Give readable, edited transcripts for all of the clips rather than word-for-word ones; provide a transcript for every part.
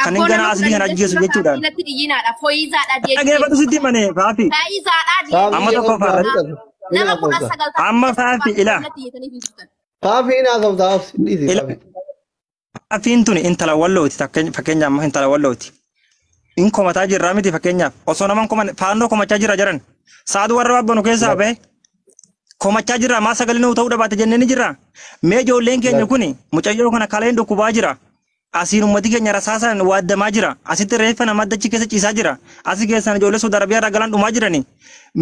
Kan hin Abboo ganaa nama aslii kudhan kana ajjeesu jechuudha jechuudhaan. natti dhiyyinaadha. Fooyizaadha Dhageeffatu deebi'ee. sitti mane faafi. Faayizaadha Faafi Amma deebi'ee. tokko yeroo faarratti. fudhatu. Ni Nama kudha haasofta. sagal Amma faafi ilaa. natti dhiyyatanii hin jirtan. Faafi hin haasofta haafsi dhiisi Ilaa faafi. faafiin tuni intala wallooti fakkeenyaaf amma intala wallooti. In komataa jirraa miti fakkeenyaaf osoo naman koman faannoo komachaa jira jiran. Saadu warra babbanu keessaa bahe komachaa jirra maa sagalee nuu ta'uu dhabaate jennee ni jirra. Mee ijoolleen keenya kuni mucayyoo kana kaleen dhukkubaa jira. Asiin ummati keenya rasaasaan waaddamaa jira. Asitti reeffa nama addachi keessa ciisaa jira. Asi keessaan ijoollee Saudi Arabiyaa irraa galan dhumaa jirani.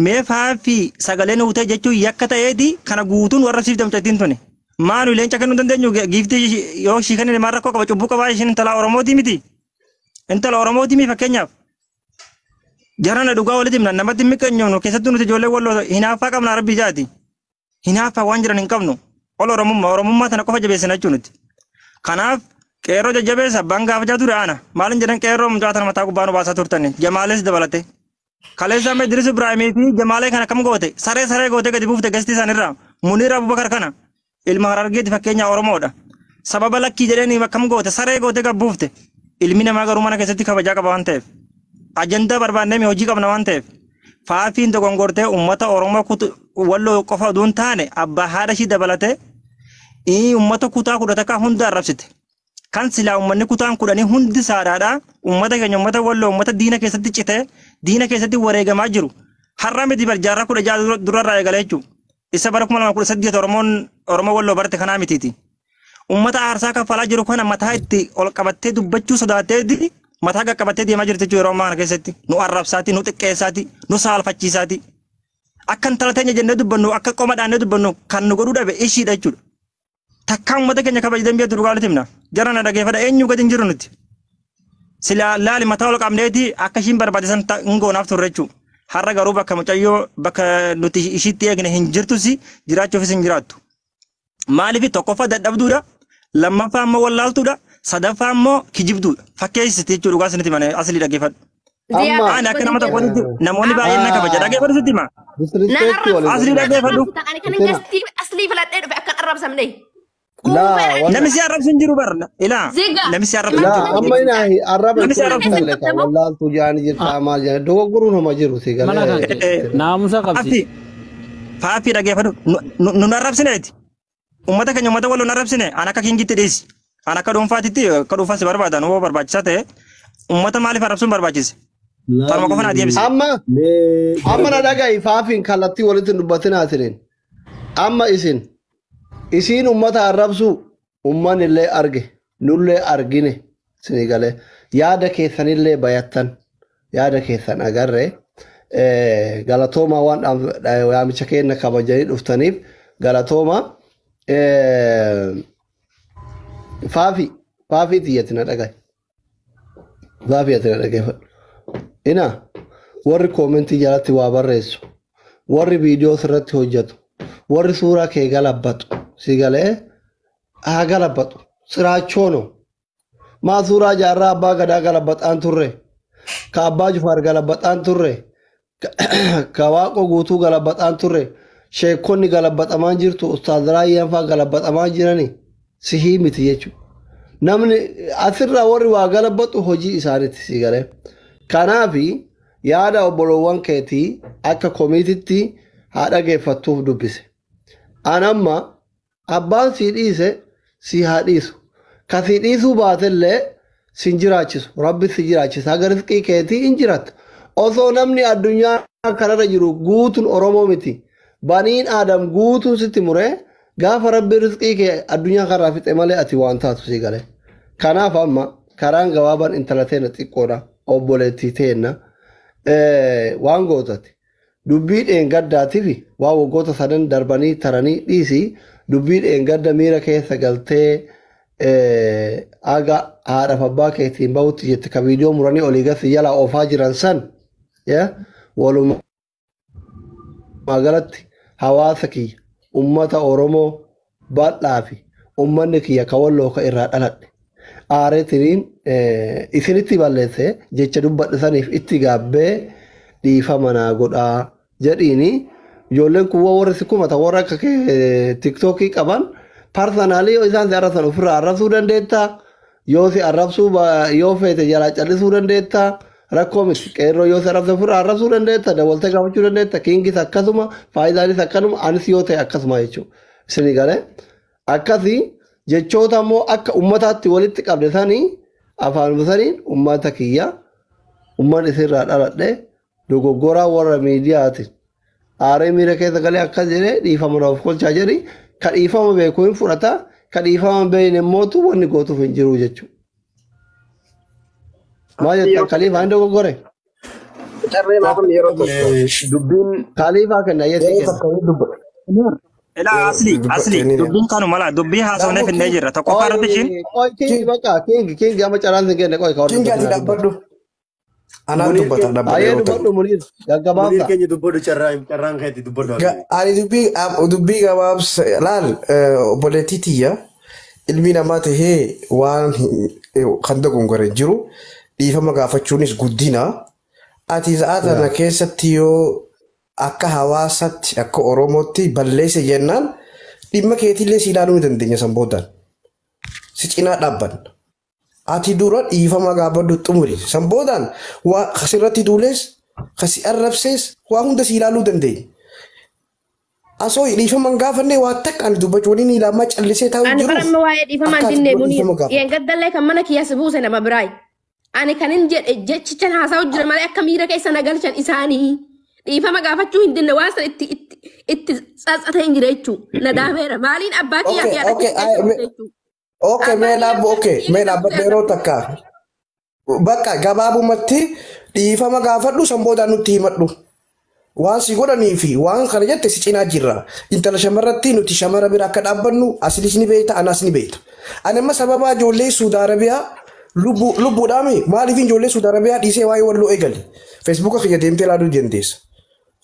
Mee faafi sagalee nuu ta'e jechuun yakka ta'eeti kana guutuun warra siif damcattiin tuni. Maanu leenca kennuu hin dandeenyu giiftii yoo ishii kennine maal rakkoo qaba cubbuu qabaa ishiin intala Oromootii miti. Intala Oromootii miti fakkeenyaaf. Jarana dhugaa walitti himna namatti hin miqqeenyoonu keessattuu nuti ijoollee walloo hinaaffaa qabna rabbi jaati. Hinaaffaa waan jiran hin qabnu. Ol Oromummaa Oromummaa tana qofa jabeessina jechuun nuti. Kanaaf qeerroo jajjabeessa abbaan gaafachaa ture ana. Maalin jedhan qeerroo mucaa tana mataa gubbaa nu baasaa turtani. Jamaalees dabalate. Kaleessa amma Idris Ibraahimii fi Jamaalee kana kam goote? Saree saree gootee gadi buufte gastii isaaniirraa. Muniir Abubakar kana ilma Harargeeti fakkeenya Oromoodha. Sababa lakkii jedhanii akkam goote? Saree gootee gad buufte. Ilmi namaa garuu mana keessatti kabajaa qaba waan ta'eef. Ajandaa barbaannee mi hojii qabna waan ta'eef. Faafiin dogongortee uummata Oromoo walloo qofa oduu hin taane abbaa haadha ishii dabalatee uummata kutaa 11 hunda arrabsite. Kan silaa uummanni kutaan 10 hundi saadhaadha. Uummata keenya uummata walloo uummata diina keessatti citee diina keessatti wareegamaa jiru. Har'a miti bar jaarraa 16 durarraa eegale jechuudha. Isa bara 2018 Oromoon Oromoo walloo barte kanaa mitiiti. Uummata aarsaa kaffalaa jiru kana mataa itti ol qabattee dubbachuu sodaatteeti mataa qaqqabattee deemaa jirti jechuudha yeroo ammaa kana keessatti. Nu arrabsaati, nu xiqqeessaati, nu saalfachiisaati. Akka intala teenya jennee dubbannu, akka qoma dhaannee dubbannu kan nu godhuu dhabe ishiidha jechuudha. Takkaa uummata keenya kabajatan biyya dhugaa walitti himna. Jara na dhageeffadha eenyu gadi hin jiru nuti. Silaa laali mataa ol qabneeti akka ishiin barbaade san hin goonaaf turre jechuudha. Har'a garuu bakka mucayyoo bakka nuti ishiitti eegne hin jirtus jiraachuufis hin jiraattu. Maaliif tokkoffaa dadhabduudha, lammaffaa immoo wallaaltuudha, sadaffaa immoo kijibduudha. Fakkeessiti jechuudha dhugaa isinitti himane asli dhageeffadhu. Amma Ani akka nama tokkootti namoonni baay'een na kabaja dhageeffadhu sitti hima. disrespect waliin Asli godhina. dhageeffadhu. Ani kan Sina. gastii aslii filadhee dhufe akkan arrabsamne. Laa Quufee wanna Namni si arrabsu hin jiru bar ilaa Ziga. namni si arrabsu hin laa jiru. amma ina arraba Namni si itti arrabsu hin hin jiru. talle wallaaltu jaani jirta maal jaani dogoggoruun homa jiru si Mana kan galee. kee naamusa Faafi qabsi. faafi dhageeffadhu nu arrabsineeti. Uummata keenya uummata walloo nu arrabsine an akka kingitti dhiisi. An akka dhuunfaatitti akka dhuunfaa si barbaadan hoo barbaachisaa ta'e uummata maaliif arrabsuun barbaachise? Tanuma qofa naa deebisi. Amma Mee amma na dhaga'i faafiin kallattii walitti hin dubbatinaa isiniin. Amma isin isiin ummata arrabsu ummanni illee arge nullee argine isinii galee yaada keessanillee bayattan yaada keessan agarre galatoomaa waan yaamicha keenya kabajanii dhuftaniif galatoomaa faafi faafii xiyyatti na dhaga'i faafii ati na dhageeffadhu. Ina warri koomentii jalatti waa barreessu warri viidiyoo irratti hojjetu warri suuraa kee galabbatu si galee haa galabbatu siraachono maa suuraa jaarraa abbaa gadaa galabbaxaan turre ka abbaa jufaar galabbaxaan turre ka waaqoo guutuu galabbaxaan turre sheekonni galabbaxamaan jirtu ustaaz raayyaan faa galabbaxamaan jirani sihii miti jechuudha. Namni asirraa warri waa galabbatu hojii isaaniitti si galee. Kanaafi yaada obboloowwan keetii akka komiititti haa dhageeffattuuf dubbise. An amma abbaan sii dhiise sii haa dhiisu. Ka sii dhiisuu baatellee sin jiraachisu. Rabbi si jiraachisa. Haga rizqii keetii hin jiraatta. Osoo namni addunyaa kanarra jiru guutuun Oromoo miti. Baniin Aadam guutuun sitti muree gaafa rabbi rizqii kee addunyaa kanarraa fixe malee ati waan taatu sii galee. Kanaaf amma karaan gabaabaan intala teena xiqqoodha. Obboleettii teenna. Waan gootate. Dubbii dheengaddaatii fi waan waggoota sadan darbanii taranii dhiisii dubbii dheengadda miira keessa galtee aga haadhaaf abbaa keetiin bahutti jette ka viidiyoo muranii olii gasi jalaa oofaa jiran san walumaa galatti hawaasa kiyya ummata Oromoo bal'aa fi ummanni kiyya ka walloo ka irraa dhaladhe. Aareetiniin isinitti balleesse jecha dubbadhe saniif itti gaabbee dhiifama naa godhaa jedhiini ijoolleen kun warri si kumata warra akka tiktookii qaban parsanaalii yoo isaan si arrasan ofirraa arrasuu dandeetta. Yoo si arrabsuu yoo feete jalaa callisuu dandeetta. Rakkoo miti. Qeerroo yoo si arrabse fura arrabsuu dandeetta. Dabaltee gaafachuu dandeetta. Kiingis akkasuma, faayidaanis akkanuma, anis yoo ta'e akkasuma jechuudha. Isinii galee akkasii jechoota immoo akka ummataatti walitti qabde sanii afaan saniin ummata kiyya ummanni isirraa dhaladhe dogoggoraa warra miidiyaatiin aaree miira keessa galee akkas jedhee dhiifama naaf kolchaa jedhi ka dhiifama beeku hin fudhata ka dhiifama hin beekne immootu wanni gootuuf hin jiru jechuudha. Maal jettan Kaliifaa hin dogoggore? Carree maafamni yeroo tokko. Dubbiin Kaliifaa kenna yeesii Yeroo kenna. takka ni dubbata. Ilaa asli asli dubbiin kanuma laa dubbii haasofneef hin jirra tokkoffaa irratti ishiin Qoy kingi bakka kingi kingi amma carraan sin kenne qoy ka Kingi ati dhaabbadhu. Anaan Muniir dubbata dhaabbadhu Ayyee yeroo takka. dubbadhu Muniir Muniir gaggabaabsa. keenya dubbadhu carraan keetti dubbadhu. Ani dubbii gabaabsa laal obboleettii tiyya ilmi namaa tahee waan kan dogongore jiru dhiifama gaafachuunis guddina. Ati sa'a tana keessatti yoo akka hawaasaatti akka Oromootti balleesse jennaan dhimma keetillee si ilaaluu ni dandeenya san boodaan. Si cinaa dhaabbanna. Ati dura dhiifama gaafadhu xumuri. San boodaan waa kasirratti duulees kasi arrabsees waa hunda si ilaaluu dandeenya. Asoo dhiifama hin gaafanne waa takka ani dubbachuu waliin ilaamaa callisee taa'u Ani jiruuf baramma waa'ee dhiifamaan akka ati dinnee dura Muniir. dhiifama gaafattu. Yeengaddallee kan mana kiyya si buuse nama biraayi. Ani kan hin jedhe jechichan haasa'u jira malee akka miira keessa na galchan isaanii. Dhiifama gaafachuu hin dinne waan san itti itti itti tsatsatee hin jira jechuu. Na daabeera. Maaliin abbaa kiyyaa fi Okay, haadha okay, kiyya keessa buuse jechuu. okay, Abbaa mee kiyyaa dhaabbu, fi haadha okay, kiyya mee keessa dhaabbadhu buuse yeroo takka. Bakka gabaabumatti dhiifama gaafadhu san boodaan nutti himadhu. Waan si godhanii fi waan kana jette si cinaa jirra. Intala shamarratti nuti shamara bira akka dhaabbannu asinis ni beekta anas ni beekta. Ani amma sababa ijoollee Suudi Arabiyaa lubbuudhaami maaliif ijoollee Suudi Arabiyaa dhiisee waa'ee walloo eegale. Feesbuuka kiyya deemtee ilaaluu dandeessa.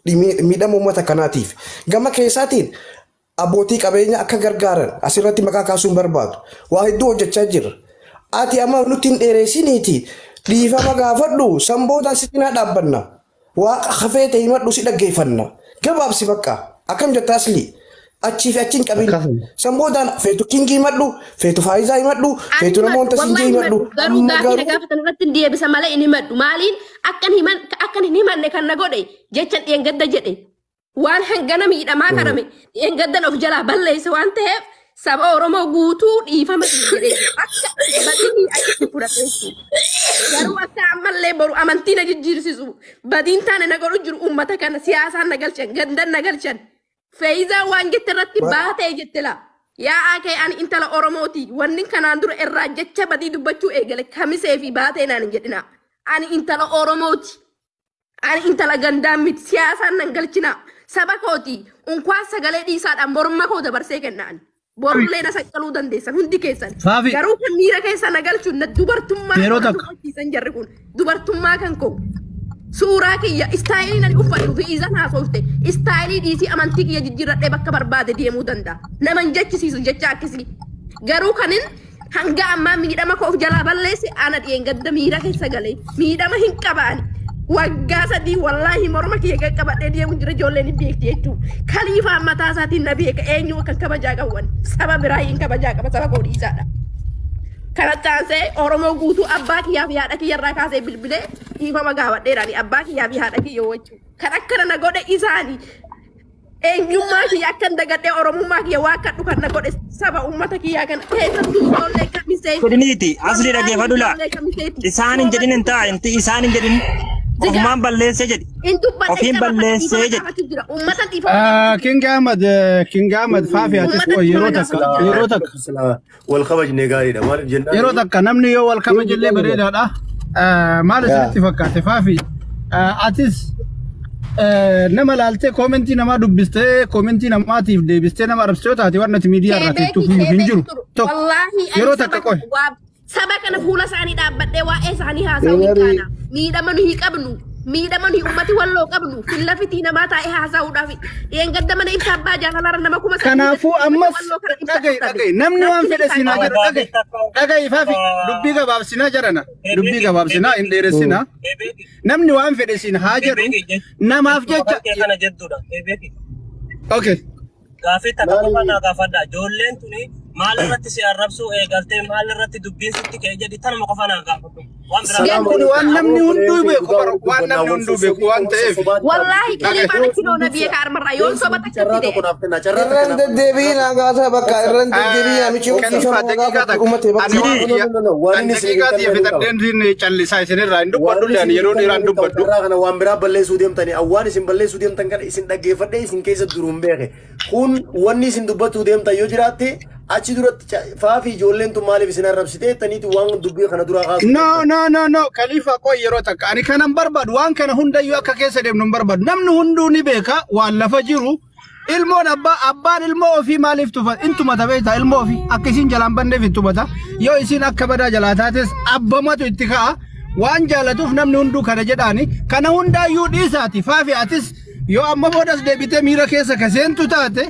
Miidhama uummata kanaatiif. Gama keessaatiin abbootii qabeenya akka gargaaran asirratti maqaa kaasuun barbaadu. Waa hedduu hojjechaa jirra. Ati amma nutti hin dheereessiniiti. Dhiifama gaafadhu san boodaan si cinaa dhaabbanna. Waaqa hafee ta'e himadhu si dhaggeeffanna. Gabaabsi bakka akkam jetta asli achii fi achi hin qabin. Akkasuma. San boodaan feetu kingii himadhu, feetu faayisaa himadhu, Ani feetu namoota himadhu, siinjee wallahi himadhu. himadhu. Garuu Amma gaafii na garuu gaafatan irratti hin deebisa malee hin himadhu. Maaliin akkan hin himanne kan na godhe jechan dheengadda jedhe. Waan hangana miidhamaa karame dheengaddan of jalaa balleesse waan ta'eef saba Oromoo guutuu dhiifama jedhee jira. Akka badii achitti fudhate jechuudha. Garuu akka ammallee boru amantii na jijjiirsisu badiin taane na godhu jiru uummata kana siyaasaan na galchan gandan na galchan. Feeyizaan waan jette irratti baatee jette laa. Yaa'aa kee ani intala Oromooti. Wanni kanaan dura irraa jecha badii dubbachuu eegale kamisee fi baatee naan hin jedhina. Ani intala Oromooti. Ani intala gandaa miti. Siyaasaan nan galchina. Saba kooti. Unkwaan sagalee dhiisaadhaan morma koo dabarsee kenna ani. Borullee na saqqaluu dandeessan hundi keessan. Faafi. Garuu kan miira keessa na galchu na dubartummaa Yeroo na takka. dubbachiisan jarri kun. Dubartummaa kan koo. Suuraa kiyya istaayilii nani uffadhu fi izan haasofte istaayilii dhiisii amantii kiyya jijjiirradhee bakka barbaade deemuu danda'a. Nama hin jechisiisu jecha akkasii. Garuu kanin hanga ammaa miidhama koo of jalaa balleesse ana dhiyeengadda miira keessa galee miidhama hin qabaani. Waggaa sadii wallaahi morma kiyya qaqqabadhee deemu jira ijoolleen hin beekti jechuudha. Kaliifaan mataa isaatiin na beeka eenyu akka kabajaa qabu saba biraa hin kabajaa qaba saba koo dhiisaadha. Kanatti aansee Oromoo guutuu abbaa kiyyaa fi haadha kiyya irraa kaasee bilbilee dhiifama gaafadheeraani abbaa kiyyaa fi haadha kiyya wajjin. Kan akkana na godhe isaani. Eenyummaa kiyya akkan dagadhee Oromummaa kiyya waa akka dhukan na godhe saba uummata kiyyaa kana keessattuu ijoollee kamisee. jedhiniiti asli dhaggeeffadhu laa Ijoollee kamiseeti. isaan hin jedhin hin ta'a inti isaan hin jedhin ofumaan balleessee jedhi Hin dubbadhe ofiin saba kana balleessee dhiifama jedhi. gaafachuu jira. Uummata dhiifama gaafachuu King Ahmad, King Ahmad Faafi atis Uummata qoy yeroo dhiifama takka gaafachuu yeroo takka Wal kabajnee gaariidha. Maaliif jennaan? yeroo takka namni yoo wal kabajellee bareedaadha. Maal isinitti fakkaate Faafi atis nama laaltee koomentii namaa dubbistee koomentii namaatiif deebistee nama arabsitee taate waan ati miidiyaa irraa teettuuf hin jiru. Tokko Wallaahi ani yeroo saba takka qoy. saba kana fuula isaanii dhaabbadhee waa'ee isaanii haasa'uu hin Dhiirri- qaana. Miidhama nuyi qabnu, miidhama nuyi ummati walloo qabnu, fillafitii namaa taa'ee haasa'uudhaaf. Dheengadda mana ibsa abbaa jaalalaarra nama 3000 Kanaafuu ammas walloo kana ibsa dhaga'i dhabe. dhaga'i namni waan Natti fedhe sinaa hin jedhu dhaga'i dhaga'i Faafi dubbii gabaabsinaa jedhana dubbii gabaabsinaa hin dheeressinaa namni waan fedhe sin haa jedhu namaaf jecha kana jettuudha. Beeki. okay Gaaffii takka qofa naa gaafadha. Ijoolleen tuni Maal irratti si arrabsuu eegaltee maal irratti dubbiin sitti ka'e jedhi tanuma qofa naa gaafadhu. Waan biraa Kun waan namni hunduu beeku bara waan namni hunduu beeku waan ta'eef. Wallaahi kaliifaan achi loona biyya kaarmarraa yoon soba takka Carraa fide. tokko naaf kenna. Carraa Irraan takka naaf deddeebiin hagaasa bakka irraan deddeebiin amichi Kaliifaa daqiiqaa takka. uummatee Ani bakka. waan No, no, no, no. Waan an inni isin daqiiqaa hin xiyya qaba. fixadheen callisaa isinirraa hin Waan dubbadhu isin ani yeroo hin dheeraan qaba. dubbadhu. Carraa kana waan biraa balleessuu deemtanii waan isin balleessuu deemtan kana isin dhaggeeffadhee isin keessa duruu hin beeke. Kun wanni isin dubbattuu deemtan yoo jiraatte achi duratti faafi ijoolleen tun maaliif isin arrabsitee taniiti waan dubbii kana duraa kaasuu No, no, no, no. Kalifa qoy yeroo takka. Ani kanan barbaadu waan kana hundayyuu akka keessa deemnu hin barbaadu. Namni hunduu ni beeka waan lafa jiru. Ilmoon abbaa abbaan ilmoo ofii maaliif tufa? In tumata beektaa ilmoo ofii akka isin jalaan banneef hin tumata. Yoo isin akka badaa jalaa taates abbamatu itti ka'a. Waan jaalatuuf namni hunduu kana jedhaani. Kana hundaayyuu dhiisaati. Faafi atis yoo amma boodas deebitee miira keessa ka seentu taate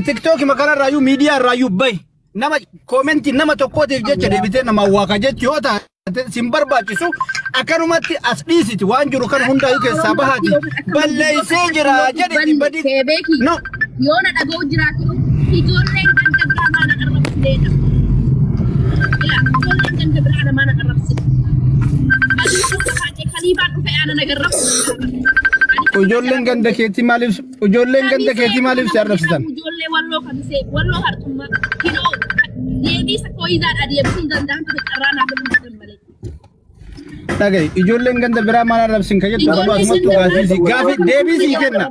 tiktookii makanarraayyuu miidiyaarraayyuu bahi. Nama koomentii nama tokkootiif jecha deebitee nama waaqa jechi yoo taate sin barbaachisu akkanumatti as dhiisiti waan jiru kana hundaayyuu keessaa bahaati. Balleessee jira jedhiti badi. Beeki. No. Yoo na dhaga'u jiraatu ijoolleen ganda biraa maana arrabsineedha. Ila ijoolleen ganda biraa maana arrabsine. Badii qabaatee kaliifaan dhufe aana nagarrabu. Ijoolleen ganda keetii maaliif ijoolleen ganda keetii maaliif si arrabsitan? Ijoollee walloo kamisee walloo harxummaa kinoo deebiisa kooyizaadha deebisuu hin danda'an ture carraa naaf hin malee. Dhaga'i ijoolleen ganda biraa maal arrabsin ka jettu Ijoolleen amma asumattu ganda gaafii si biraa gaafii deebii sii kenna.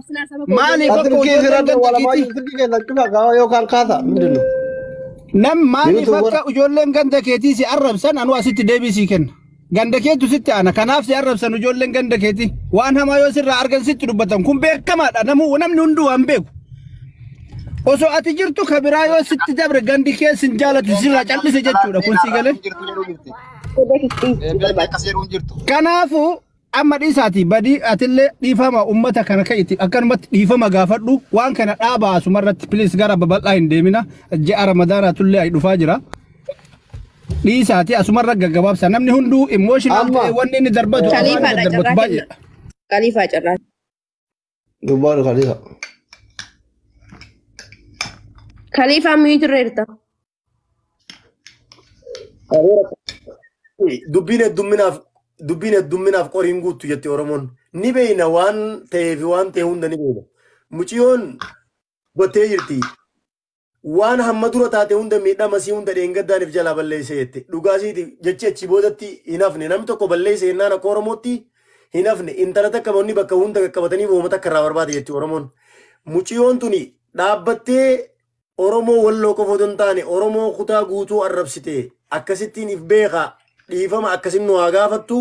Maaliif akka Silkii ijoolleen sirratti ganda walamaa keetii silkii keessa cufa gaafa yookaan kaasa ምንድን ነው? Nam maaliif Yuutuub akka ijoolleen ganda keetii si arrabsan anu asitti deebii sii kenna. Ganda keetu sitti aana kanaaf si arrabsan ijoolleen ganda keetii waan hamaa yoo sirraa argan sitti dubbatan kun beekamaadha namuu namni hunduu waan beeku. Osoo ati jirtu ka biraa yoo sitti dabre gandi kee sin jaalatu sirraa callise jechuudha kun si galee. Kanaafuu amma dhiisaati badii atillee dhiifama ummata kana ka'itti akkanumatti dhiifama gaafadhu waan kana dhaabaa asumarratti please gara babal'aa hin deemina ji'a ramadaanaatullee ay dhufaa jira. Dhiisaati asumarra gaggabaabsa namni hunduu emotional Amma. ta'e wanni inni darbatu afaan inni Kaliifaadha darbatu carraa kenna. baay'eedha. Kaliifaa carraa. Dubbaadhu Khalifa. Kaliifaa miyuutu irra jirta. Dubbiin heddumminaaf dubbiin heddumminaaf qoriin guuttu jetti Oromoon. Ni beeyna waan ta'eef waan ta'e hunda ni beeyna. Muciyyoon gottee jirti. Waan hamma dura taate hunda miidhama sii hunda dheengaddaaniif jalaa balleessee jette. Dhugaasiiti jechi achi boodatti hin hafne. Namni tokko balleesse jennaan akka Oromootti hin hafne. Intala takka manni bakka hunda qaqqabatanii wooma takka irraa barbaade jetti Oromoon. Muciyyoon tuni dhaabbattee Oromoo walloo qofa otoo hin taane Oromoo kutaa guutuu arrabsite akkasittiin if beeka dhiifama akkasin nu haa gaafattu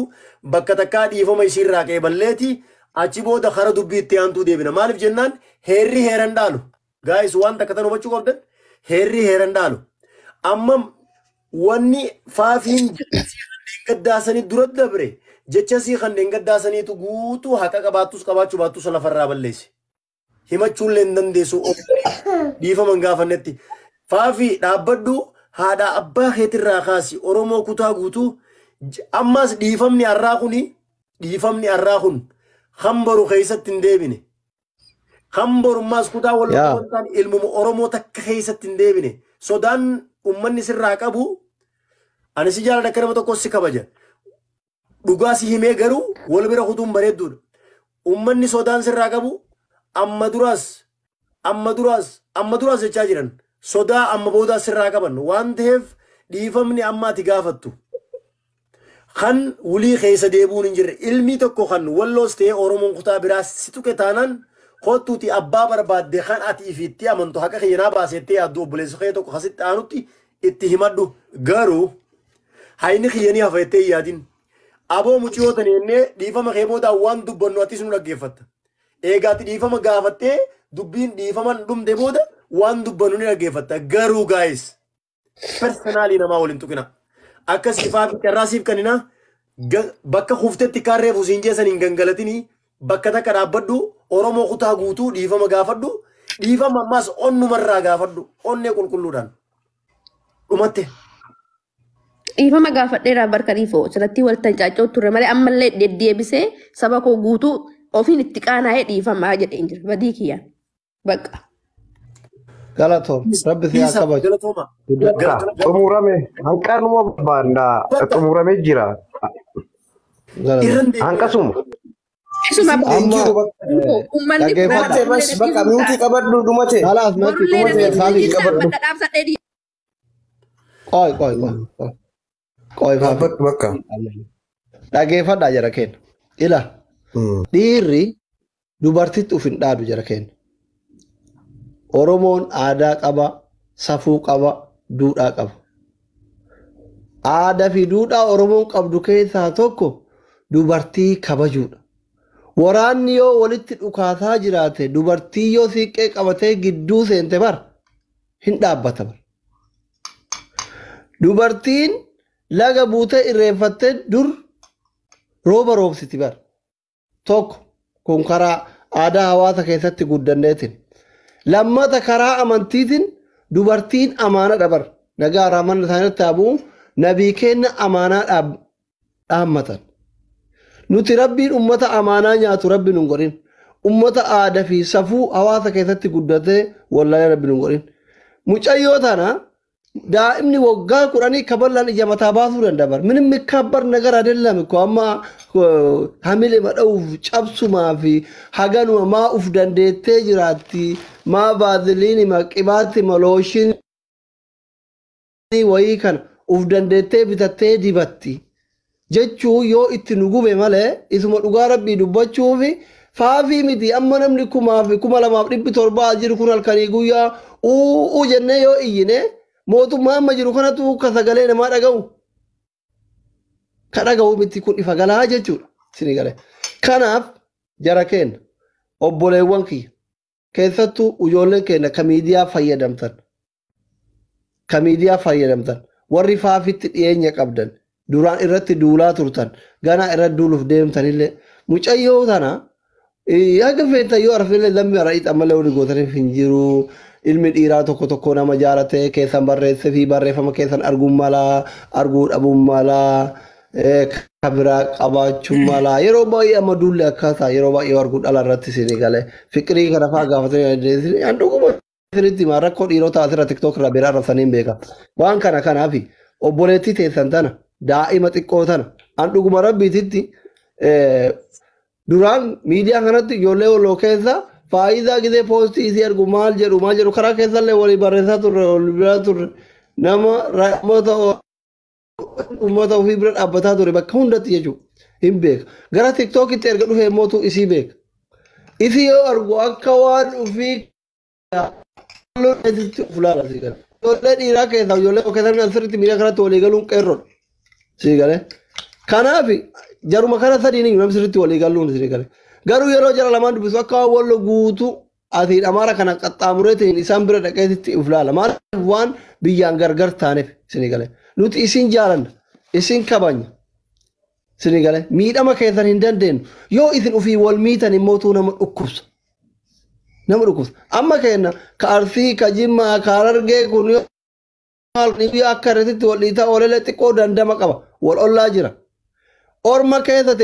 bakka takkaa dhiifama isiirraa ka'e balleeti achi booda kara dubbii itti aantuu deebina. Maaliif jennaan heerri heeran dhaalu. Gaayis waan takka tan hubachuu qabdan heerri heeran dhaalu. Amma wanni faafiin gaddaasanii dura dabre jecha sii kanneen gaddaasaniitu guutuu haqa qabaattus qabaachuu baattus lafarraa balleesse. Himachuullee hin dandeessu dhiifama hin gaafannetti. Faafi dhaabbadhu haadha abbaa keetirraa kaasi Oromoo kutaa guutuu ammas dhiifamni har'aa kuni dhiifamni har'aa kun kan boru keessatti hin deebine. Kan borummaas kutaa wal Yaa. wantaan ilmuma Oromoo takka keessatti hin deebine. Sodaan uummanni sirraa qabu ani si jaaladha akka nama tokko si kabaja. Dhugaa si himee garuu wal bira kutuun bareedduudha. Uummanni sodaan sirraa qabu amma duraas amma duraas amma duraas jechaa jiran sodaa amma boodaa sirraa qaban waan ta'eef dhiifamni amma ati gaafattu. Kan wulii keessa deebi'uun hin jirre ilmi tokko kan walloos ta'ee Oromoon kutaa biraa si tuqe taanaan kottuuti abbaa barbaadde kan ati ifiitti amantu haqa kiyyanaa baasettee yaaddu obboleessa kee tokko kasitti aanutti itti himadhu garuu hayni kiyyanii hafa jettee hin yaadin. Aboo muciyoo tani jennee dhiifama kee booda waan dubbannu atis nu dhaggeeffatta. Eegaati dhiifama gaafattee dubbiin dhiifaman dhumte booda waan dubbannu ni dhaggeeffatta. Garuu gaayis personally namaa waliin tuqina. Akka siifaa fi carraa siif kenninaa bakka kuftetti kaarree fusiin jeessan hin gangalatinii bakka takka dhaabbadhu Oromoo kutaa guutuu dhiifama gaafadhu dhiifama ammaas onnumarraa gaafadhu onnee qulqulluudhaan dhumatte. Dhiifama gaafadheeraa barka dhiifoo asirratti walitti caccoo turre malee ammallee deddeebisee saba koo guutuu ofiin itti qaanaa'ee dhiifamaa jedheen jira badii kiyyaan bakka. Galatoom. Rabbi si haa kabaju. Galatooma. Xumurame hanqanuma barbaanna xumuramee jira. Galatoom. Hanqasuma. Isuma Amma uummanni dhaggeeffadha. Dhumate bas bakka miutii qabadhu dhumate. Kalaas mati Borullee dhumate namni faafi qabadhu. Dhaabsadhee dhiisa. Qoy qoy qoy. Qoy faafi. Dhaabbadhu bakka. Dhaggeeffadhaa jara keenya. Ila dhiirri dubartitti uf hin dhaadu jara keenya. Oromoon aadaa qaba, safuu qaba, duudhaa qaba. Aadaa fi duudhaa Oromoon qabdu keessaa tokko dubartii kabajuudha. Waraanni yoo walitti dhukaasaa jiraate dubartii yoo siiqqee qabatee gidduu seente bar hin dhaabbata bar. Dubartiin laga buutee irreeffattee dur rooba roobsiti bar. Tokko kun karaa aadaa hawaasa keessatti guddanneetiin. Lammata karaa amantiitiin dubartiin amaanadha bar. Nagaa raamanna isaanitti haa bu'u nabii kenna amaanaa dhaammatan. Nuti rabbiin ummata amaanaa nyaatu rabbi nun godhin. Ummata aadaa fi safuu hawaasa keessatti guddatee wallaalee rabbi nun godhin. Mucayyoo tana daa'imni waggaa 10 kaballaan ija mataa baasuu danda'a bar. Minim mikkaabbar nagar adelam ko amma hamile madha'uuf cabsumaa fi haganuma maa uf dandeettee jiraatti maa baaziliini ma qibaatti ma looshinii wayii kana uf dandeettee bitattee dibatti. Jechuu yoo itti nu gube malee isuma dhugaa rabbii dubbachuufi faafii miti amma namni 2700 jiru kun halkanii guyyaa uuu jennee yoo iyyine mootummaa amma jiru kanatu ka sagalee namaa dhaga'u. Ka dhaga'u miti kun ifa galaa jechuudha. Isinii galee. Kanaaf jara keenya obboleewwan kiyya keessattuu ijoolleen keenya ka miidiyaa fayyadamtan. Ka miidiyaa fayyadamtan warri faafitti dhiyeenya qabdan duraan irratti duulaa turtan ganaa irratti duuluuf deemtanillee mucayyoo tana haga feetan yoo arfillee lammi hara ammallee walii gootaniif hin jiru. Ilmi dhiiraa tokko tokko nama jaalatee keessan barreessee fi barreeffama keessan arguun malaa arguu dhabuun malaa kabiraa qabaachuun malaa yeroo baay'ee amma duulli akkaataa yeroo baay'ee arguu dhala irratti isinii galee fiqirii kana fa'aa gaafatanii dandeessanii an dhuguma isinitti himaa rakkoo dhiirotaa asirra tiktook irraa biraa arrabsanii hin beeka. Waan kana kanaaf obboleettii teessan tana daa'ima xiqqoo tana an dhuguma rabbiititti duraan miidiyaa kanatti ijoollee walloo keessa faayidaa gisee poostii isii argu maal jedhu karaa keessallee walii barreessaa turre wal biraa turre nama uummata ofii bira dhaabbataa ture bakka hundatti jechuudha hin beeka. Gara tiktookitti erga dhufee mootu isii beeka. Isii yoo argu akka waan ofii of laala sii gala. Ijoollee dhiiraa keessaa ijoollee keessaa sirriitti miidiyaa kanatti walii galuun qeerroodha. Sii galee. Kanaaf jaruma kana sadiin iyyuu namni sirriitti walii galuun sii galee. Garuu yeroo jara lamaan dubbisu akka waan wallo guutuu asiin amaara kana qaxxaamureetiin isaan bira dhaqeetitti of laala. Maaliif waan biyyaan gargar taaneef isinii galee. Nuti isin jaalanna, isin kabajna. Isinii galee miidhama keessan hin dandeenyu. Yoo isin ofii wal miitan immoo nama dhukkubsa. Nama dhukkubsa. Amma keenya ka Arsii, ka Jimmaa, ka Harargee kun yoo akka irratti wal dhiitaa oolelee xiqqoo dandama qaba. Wal ollaa jira. Orma keessa